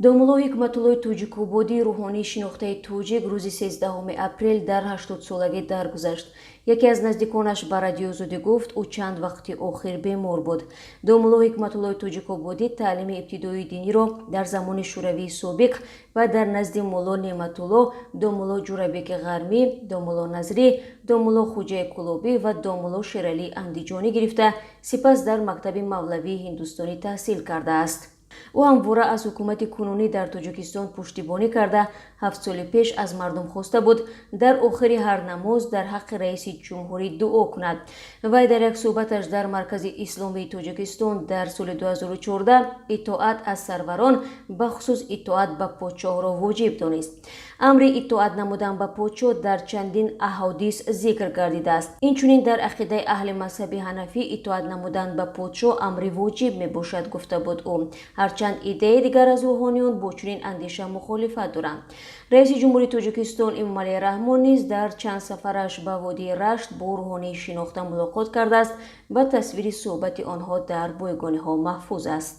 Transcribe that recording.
Домулло Ҳикматуллои Тоҷикободӣ, рӯҳонии шинохтаи тоҷик, рӯзи 13 апрел дар 80-солагӣ даргузашт. Яке аз наздиконаш ба Радиои Озодӣ гуфт, ӯ чанд вақти охир бемор буд. Домулло Ҳикматуллои Тоҷикободӣ таълими ибтидоии диниро дар замони Шӯравии собиқ ва дар назди Мулло Неъматулло, домулло Ҷурабеки Ғармӣ, домулло Назрӣ, домулло Хуҷаи Кулобӣ ва домулло Шералии Андиҷонӣ гирифта, сипас дар мактаби мавлавии ҳиндустонӣ таҳсил кардааст. Ӯ ҳамвора аз ҳукумати кунунӣ дар Тоҷикистон пуштибонӣ карда, 7 соли пеш аз мардум хоста буд, дар охири ҳар намоз дар ҳаққи раиси ҷумҳурӣ дуо кунад. Вай дар як суҳбаташ дар Маркази исломии Тоҷикистон дар соли 2014 итоат аз сарварон, бахусус итоат ба подшоҳро воҷиб донист. Амри итоат намудан ба подшоҳ дар чандин аҳодис зикр гардидааст. Инчунин дар ақидаи аҳли мазҳаби ҳанафӣ итоат намудан ба подшоҳ амри воҷиб мебошад, гуфта буд ӯ. Ҳарчанд иддаи дигар аз рӯҳониён бо чунин андеша мухолифат доранд. Раиси ҷумҳури Тоҷикистон Эмомалӣ Раҳмон низ дар чанд сафараш ба водии Рашт бо рӯҳонии шинохта мулоқот кардааст ва тасвири суҳбати онҳо дар бойгониҳо маҳфуз аст.